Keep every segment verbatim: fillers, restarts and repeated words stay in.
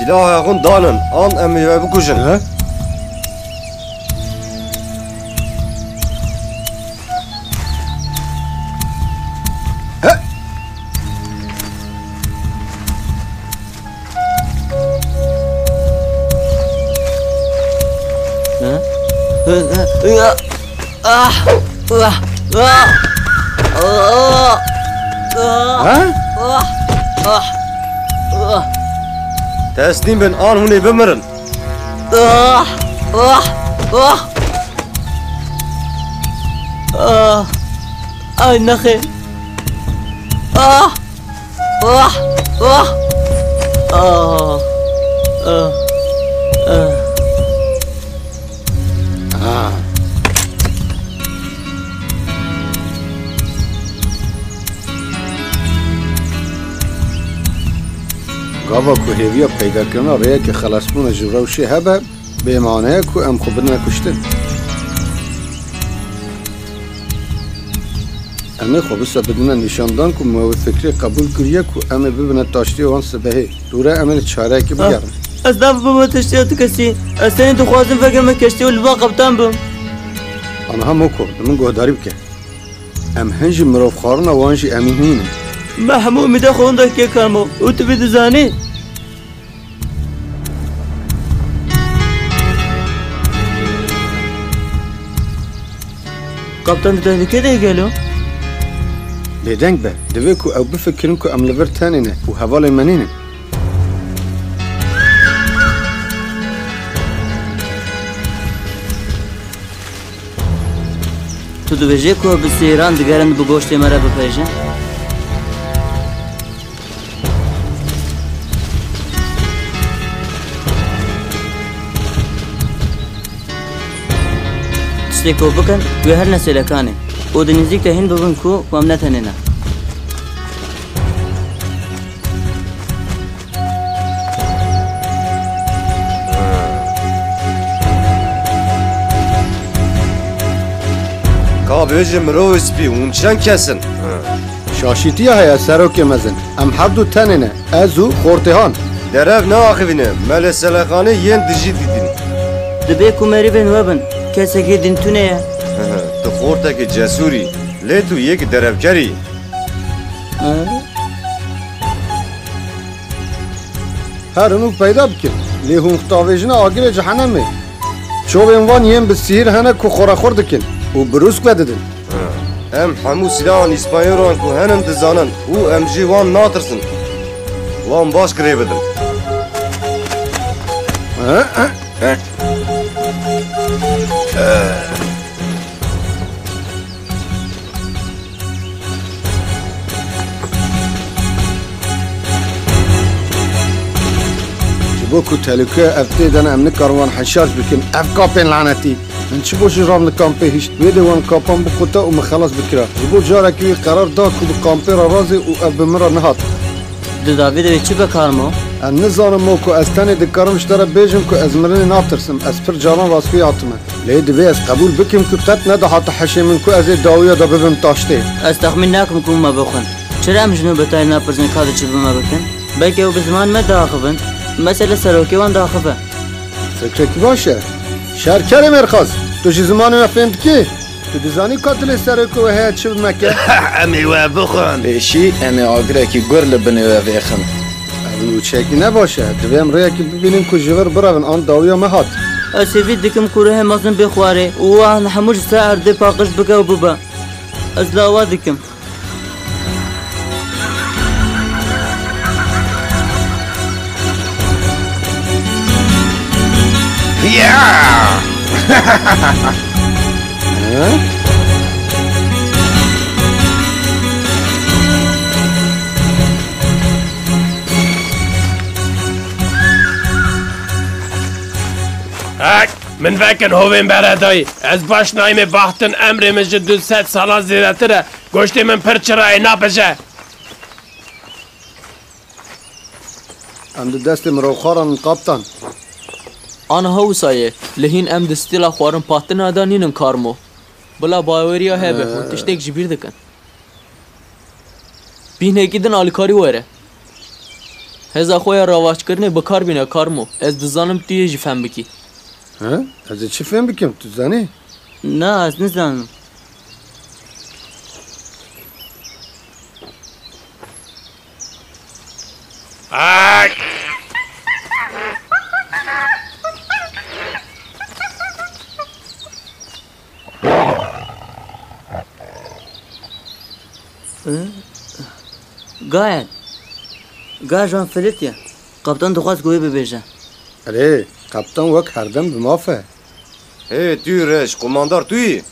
Silaha xwe danin, an em ê we bikujin. He? He? Ah! Ah! Ah! Ah! Ah! Ha? Ah! Ah! Ah! Teslîm bin, an hûn ê bimirin. Ah! Ah! Ah! Ah! Ay nexê! Ah! Ah! Ah! Ah! Ah! Ah! Ah! Gava ku hêviya peydakirina rêyeke xelasbûna ji rewşê hebe, bêmane ye ku em xwe bidine kuştin. Em ê xwe wisa bidine nîşandan ku me wê fikrê qebûl kiriye ku em ê bibine taştiyê wan sibehê. Dûre em ê li çareyekê bigerin. Ez nabim bibime taştiya tu kesî. Ez tenê dixwazim vegirime keştî û li ba qeptan bim. Aniha Moko, li min guhdarî bike. Em hin ji mirovxwarina wan jî emîn nînin. Me hemû umîda xwe winda kê Karmo û tu vî dizanî. Kaptan, tu tehlike de gelo? Bêdeng be, divê ku ew bifikirin ku em li vir tenê ne û hevalên me nînin. Tu dibêjî ku bi sihran digerin bi goştê me re bipeyjin? Tiştê ku bikin, wê herine sêlekanê û di nêzîk de hîn bibin ku, ku em ne tenê ne. Ka bêje mirovê spî, hûn çend kes in? Şaşîtiya heye serokê mezin. Em hevdu tenê ne. Ez û Xortê Han. Derev neaxivîne, me li selexanê yên dijî dîtin. Dibê ku merivên we bin, kesekî din tune ye. Tu xortekî cesûr î, lê tu yek derevker î. Herin û peyda bikin. Lê hûn davêjine agirê cehenemê. Çovên wan yên bi sihir hene ku xwe re xurt dikin û birûsk vedidin. Em hemû sîlahan Îspanyolan ku henin dizanin û em ji wan natirsin. Wan baş girê bidin. Ji bo ku tehlûkeya ev tê de ne, em nikarin wan heşyar bikin. Ev kapên lanetî. Min çi bo ji ran li kampê hişt? Wê dê wan kapan bixuta û min xelas bikira. Ji bo carekî wî qerar da ku bi kampê re razê û ev bi min re nehat. Di davî de wê çi be Karmo? Ez nizanim Moko, ez tenê dikarim ji te re bêjim ku ez mirinê natirsim. Ez pir caran rastî hatime. Lê divê ez qebûl bikim ku qet nedihate hişê min ku ez ê dawiya de bibim taştê. Ez texmîn nakim ku me bixwin. Çira em ji nû bi tayê napirsin ka dê çi bi me bikin? Belkî ew bi ziman me diaxivin. Mesele serokê wan diaxive. Fikrekî baş e. Şerkerê mêrxas, tu jî zimanê me fêm dikî? Tu dizanî ka dilê serokê we heye çi bi me ke? Em ê we bixwin. Pêşî em ê agirekî gur li binê we vêxin. Ev nûçeyekî ne baş e. Divê em rêyekî bibînin ku ji vir birevin an dawiya me hat. Ez hêvî dikim ku ruhê mezin bê xwarê û wan hemû ji ser erdê paqij bike û bibe. Ez li awa dikim. Ya! Hek, min vekin hovên beredayî. Ez baş nayîmê baxtin, emrê min ji du sed salan zêdetir e. Goştê min pir çira ê napije. Em di destê mirovxwaran in, kaptan. Aniha wisa ye. Li hîn em di stîla xwarin patina de nînin Karmo. Bila baweriya hebe, hûn tiştek ji bîr dikin. Bîhnekî din alîkarî were. Hêza xwe ya rawajkirinê bi kar bîne, Karmo. Ez dizanim tu yê jî fehm bikî. He? Ez ê çi fêm bikim, tu zanî? Na, ez nizanim. Gael. Gael ji wan filitiye. Kaptan dixwest ku wê bibêje. Erê, kaptan wek herdem bi maf e. Hê, tu reş, komandar tu yî?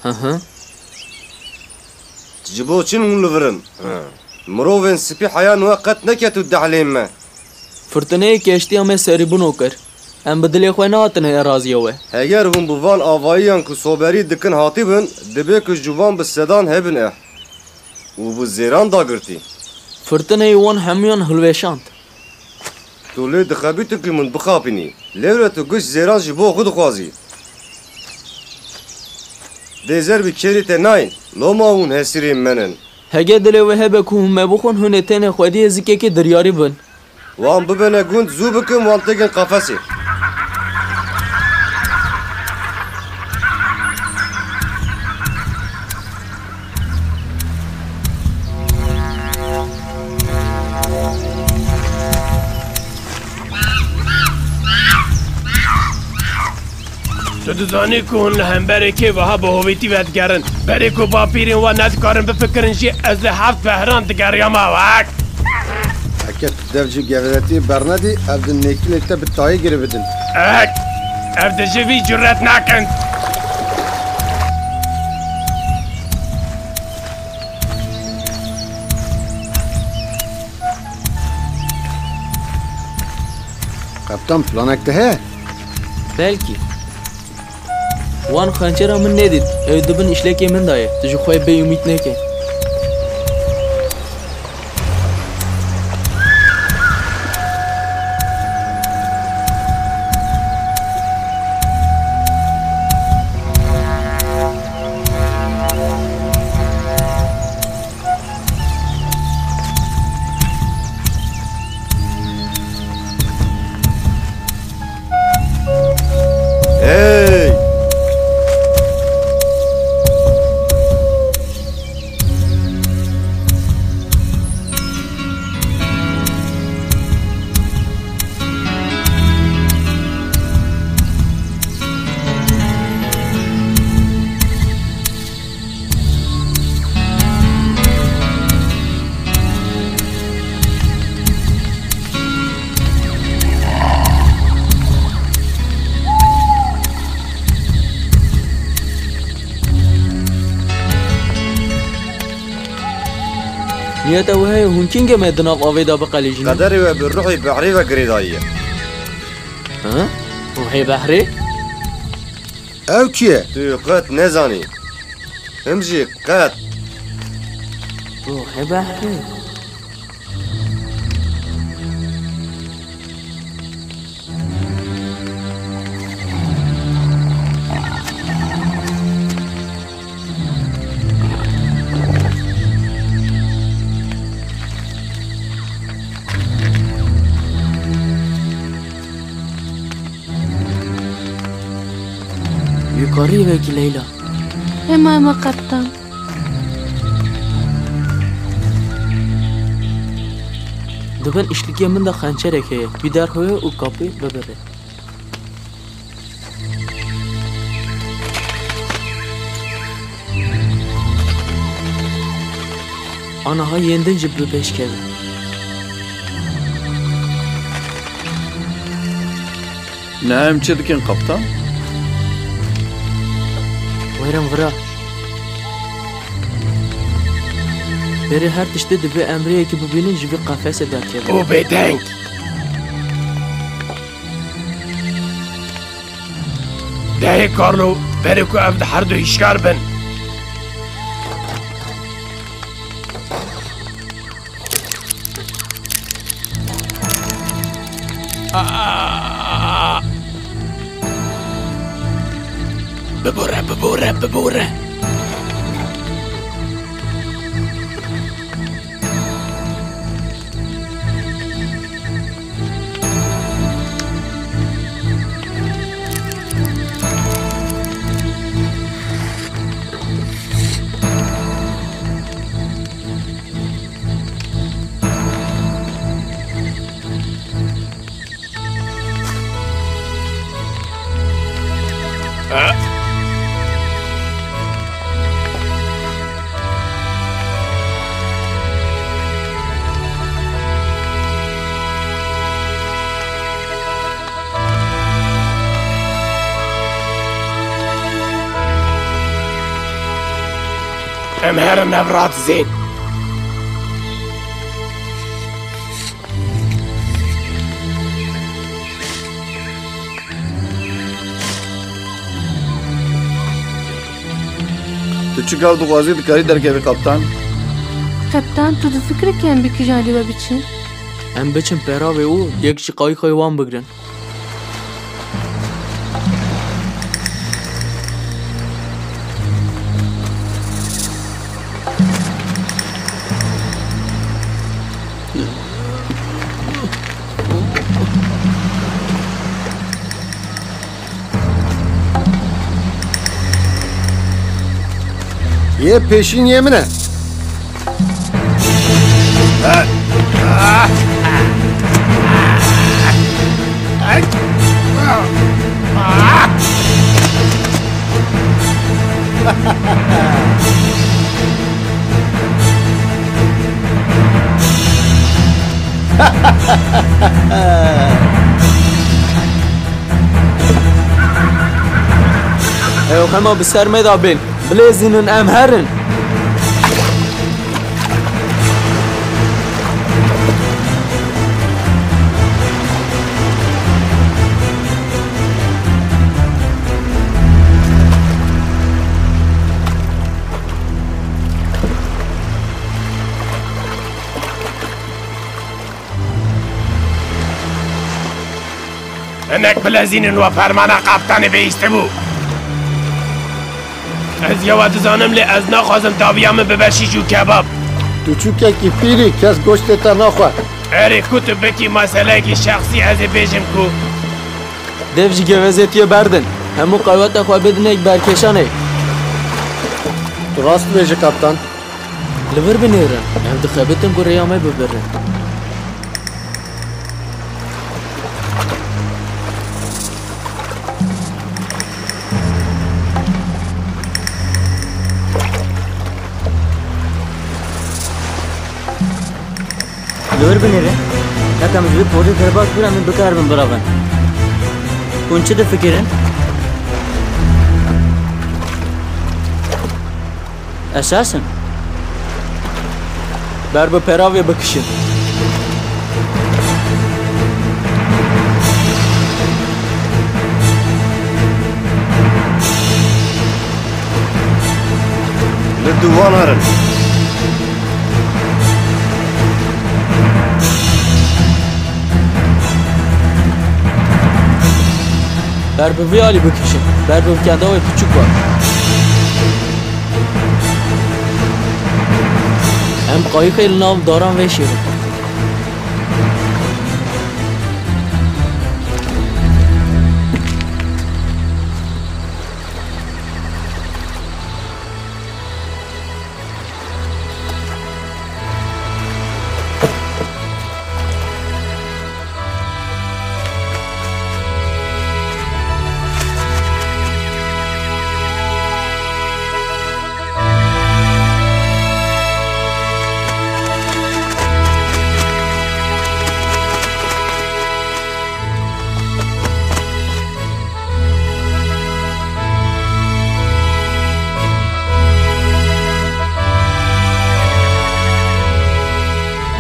Hı hı. Ji bo çi hûn li vir in? Mirovên spî heya niha qet neketu dehlên me. Firtineyê keştiya me serîbûno kir. Em bi dilê xwe nehatine eraziya we. Heger hûn bi van avayiyan ku soberî dikin hatibin, dibê ku ji wan bi sedan hebin eh. Û bi zêran dagirtî. Firtineyê wan hemûyan hilweşand. Tu lê dixebitî ku min bixapînî. Lewre tu giş zêran ji bo xwe dixwazî. Dê zer bi kêrî te nayên. Loma hûn hesirên min in. Hege dilê we hebe ku hûn me bixwin, hûn ê tenê xwediyê zikekê diryarî bin. Wan bibene gund, zû bikin, wan têgin qafesê. Tu dizanî ku hûn li hemberê kê wiha bi hovîtî vedigerin. Berê ku bapîrên we nedikarin bifikirin jî, ez li heft behran digeriyama wek. Heke tu dev ji geveletiyê bernedî, ev di nêkilê te bi tayê girê bidin. Ek! Ev di ji vî curet nakin. Kaptan, planek te heye? Belkî. Wan xençera min nedît. Ew di bin îşlekê min de ye. Tu ji xwe bêumîd neke. Hey! Niyeta we heye hûn kîngê me di nav avê de biqelîjînin? Qederê we bi ruhê behrê ve girêdayî ye. Hı? Ruhê behrê? Ew kî ye? Tu qet nezanî. Him jî qet. Ruhê behrê. Yukarı vekî Leyla. Hema hema qeptan. Di bin îşlikê min de xençerek heye. Wî derxuye û kapê bibire. Aniha yên din jî bi pêş keve. Ne em çi dikin, kaptan? Wêrin vira. Berê her tiştê divê em rêyekê bibînin ji vî qefesê derkevin. Û bêdeng. Dehê Karlo, berê ku ev di her du hişyar bin. Aa! Bibore, bibore, bibore. Em herin ev radizên. Tu çi gav dixwazî, dikarî derkevî, kaptan? Kaptan, tu difikirî ku em bi kîjan lê we biçin? Em biçin peravê û yek ji qayîqê wan bigrin. Yê pêşîn yê min e. Ew hema bi ser me de bên. Bilezînin, em herin. Hinek bilezînin we fermana qaptanê bihîstibû. Ez yewa dizanim, lê ez naxwazim dawiya min bibe şîş û kebab. Tu çûkekî pîr î, kes goştê te naxwe. Erê, ku tu bikî meseleyekî şexsî, ez ê bêjim ku. Dev ji gevezetiyê berdin. Hemû qeweta xwe bidin êk berkêşanê. Tu rast dibêjî, kaptan. Li vir binêrin. Em dixebitin ku rêya me bibirin. Li vir binêrin. Heta em ji vê porê derbas bibin, em ê bikaribin birevin. Hûn çi difikirin? Esas in. Ber bi peravê bikişin. Li dû wan herin. Ber bi vî alî bikişin. Ber bi kendawê piçûk be. Em qayîqê li nav daran vêşêrin.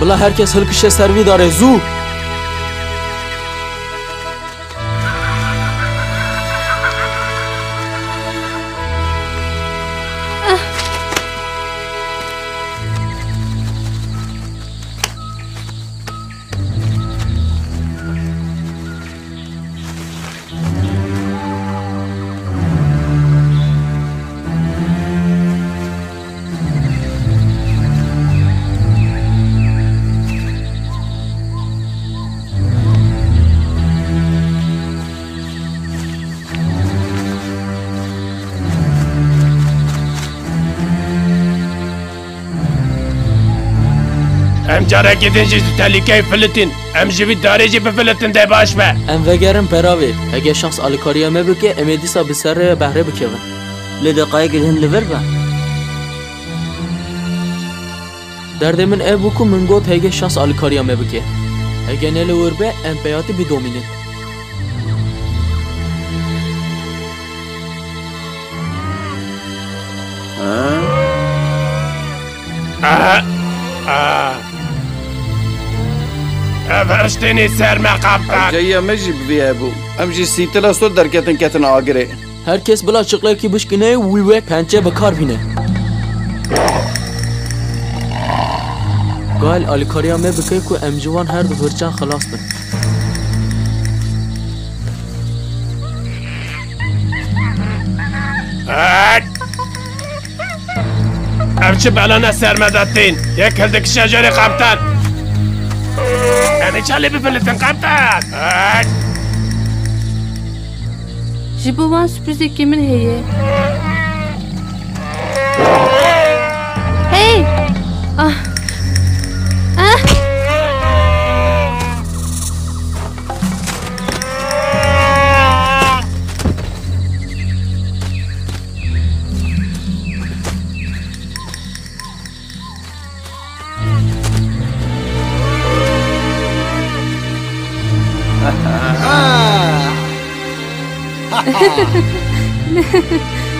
Bila her kes hilkişe ser vî darê, zû! Em carekê din jî ji telîkeyê filitin. Em ji vî darê jî bifilitin dê baş be. Em vegerin peravê. Hege şans alîkariya me bike, em ê dîsa bi ser rêya behrê bikevin. Lê deqayekê din li vir be. Derdê min ev bû ku min got hege şans alîkariya me bike. Hege ne li wir be, em peyatî bidomînin. Ah! Ah! Ev her tiştê nê ser me, kaptan. Hewceyiya me jî bi vî hebû. Em jî sîtila sor derketin ketin agirê. Her kes bila çiqlekî bişkîne û wî wek pençe bi kar bîne. Gayel alîkariya me bike ku em ji wan her du hirçan xilas bin. Hey! Ev çi belane ser me de tên? Yek hildikişe jêrê, kaptan. Em ê çalê bifilitin, kaptan. Hey! Ji bo wan sürprizekî min heye. Hey! Ah! Ah!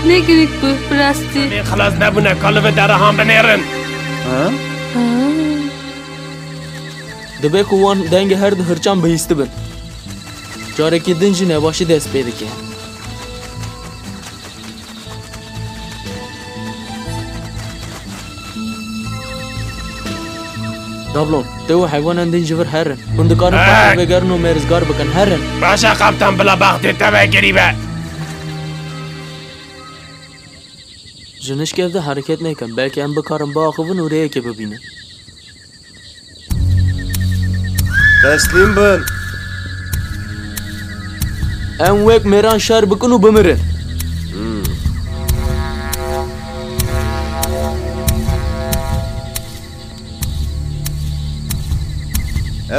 Ne gurîk bû, bi rastî. Em ê xilas nebûne, ka li vê dera han binêrin. Ha? Aa. Dibe ku wan dengê her du hirçan bihîstibin. Carekî din jî nebaşî dest pê dike. Dablon, te û heywanan din ji vir herin. Hûn dikarin Hey! Paşê vegerin û me rizgar bikin. Herin. Baş e, kaptan, bila baxtê te vekirî be. Ji nişkev de hereket nekin. Belkî em bikarin biaxivin û rêyekê bibînin. Teslîm bin. Em wek mêran şer bikin û bimirin. Hmm.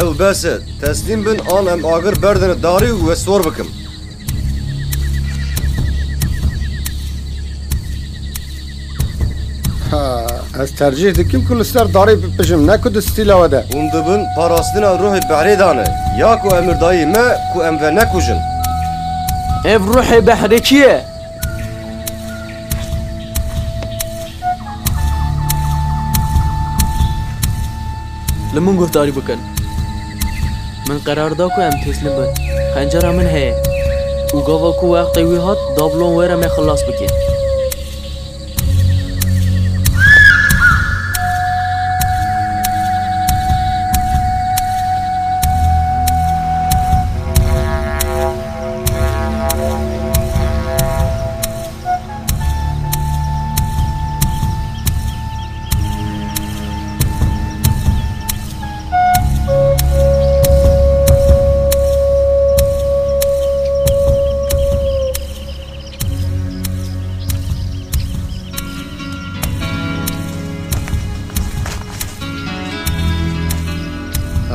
Ew bes e. Teslîm bin an em agir berdin darî û we sor bikim. Ha, ez tercîh dikim ku li ser darê bipijim, ne ku di stîla we de. Hûn dibin parastina ruhê behrê de ne, ya ku emirdayî me ku em ve nekujin. Ev ruhê behrê kî ye? Li min guhdarî bikin. Min qerar da ku em teslim bin. Xencera min heye. Û gava ku wextê wî hat, Dablon were me xilas bike.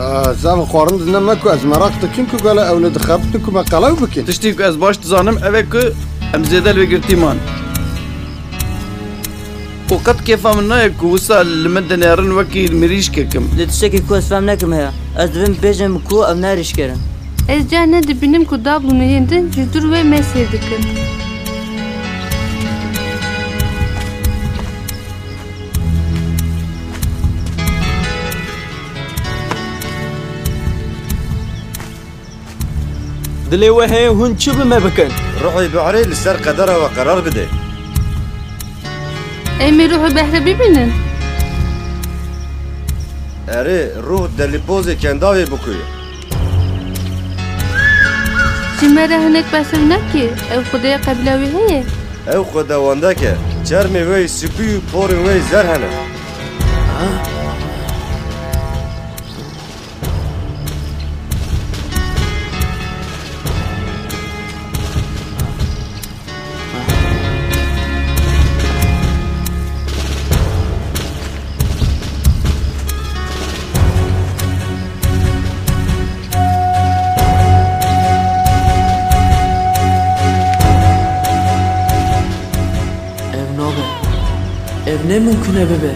Ah, zaf xwarin dine me ku ez meraq dikim ku gele ew li dixebitin ku me qelew bikin. Tiştê ku ez baş dizanim ev e ku em zêde li vê girtî man. Û qet kêfa min nayê ku wisa li min dinêrin wekî mirîşkek im. Lê tiştekî ku ez fem nekim heye. Ez divêm bêjim ku ev ne êrîşker in. Ez car nedibînim ku Dablonê yên din ji dûr wê me sêr dikin. Dilê we heye hûn çi bi me bikin? Ruhê behrê li ser qedera we qerar bide. Em ê ruhê behrê bibînin. Erê, ruh delîpozê kendavê bûkuye. Ji me re hinek behs neke, ew xwedê qebîla wî heye? Ew xwedê wendek e. Çermê wê yî spî û porên wê yî zer hene. Ev nabe. Ev ne mimkun e bibe.